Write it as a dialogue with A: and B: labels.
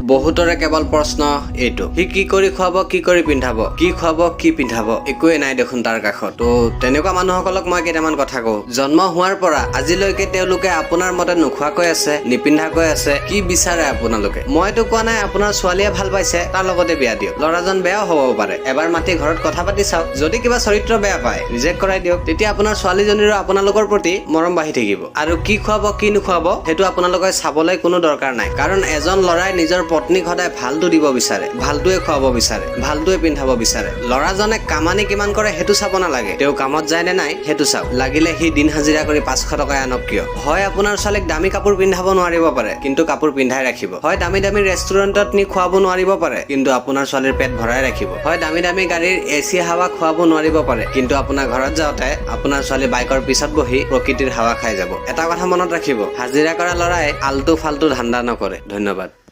A: বহুতৰে কেৱল প্ৰশ্ন এইটো, সি কি কৰি খুৱাব, কি কৰি পিন্ধাব, কি খুৱাব, কি পিন্ধাব, একোৱে নাই দেখোন তাৰ কাষত। তো তেনেকুৱা মানুহসকলক মই কেইটামান কথা কওঁ। জন্ম হোৱাৰ পৰা আজিলৈকে তেওঁলোকে আপোনাৰ মতে নোখোৱাকৈ আছে, নিপিন্ধাকৈ আছে, কি বিচাৰে আপোনালোকে? মইতো কোৱা নাই আপোনাৰ ছোৱালীয়ে ভাল পাইছে তাৰ লগতে বিয়া দিয়ক। ল'ৰাজন বেয়াও হ'ব পাৰে, এবাৰ মাতি ঘৰত কথা পাতি চাওক। যদি কিবা চৰিত্ৰ বেয়া পায়, ৰিজেক্ট কৰাই দিয়ক। তেতিয়া আপোনাৰ ছোৱালীজনীৰো আপোনালোকৰ প্ৰতি মৰম বাঢ়ি থাকিব। আৰু কি খুৱাব, কি নোখুৱাব, সেইটো আপোনালোকে চাবলৈ কোনো দৰকাৰ নাই। কাৰণ এজন ল'ৰাই নিজৰ পত্নীক সদায় ভালটো দিব বিচাৰে, ভালটোৱে খুৱাব বিচাৰে, ভালটোৱে পিন্ধাব বিচাৰে। ল'ৰাজনে কামানি কিমান কৰে সেইটো চাব নালাগে, তেওঁ কামত যায় নে নাই সেইটো চাওক। লাগিলে সি দিন হাজিৰা কৰি 500 টকাই আনক কিয়। হয়, আপোনাৰ ছোৱালীক দামী কাপোৰ পিন্ধাব নোৱাৰিব পাৰে, কিন্তু কাপোৰ পিন্ধাই ৰাখিব। হয়, দামী দামী ৰেষ্টুৰেণ্টত নি খুৱাব নোৱাৰিব পাৰে, কিন্তু আপোনাৰ ছোৱালীৰ পেট ভৰাই ৰাখিব। হয়, দামী দামী গাড়ীৰ এচি হাৱা খুৱাব নোৱাৰিব পাৰে, কিন্তু আপোনাৰ ঘৰত যাওঁতে আপোনাৰ ছোৱালী বাইকৰ পিছত বহি প্ৰকৃতিৰ হাৱা খাই যাব। এটা কথা মনত ৰাখিব, হাজিৰা কৰা ল'ৰাই আল্টু ফাল্টু ধান্দা নকৰে। ধন্যবাদ।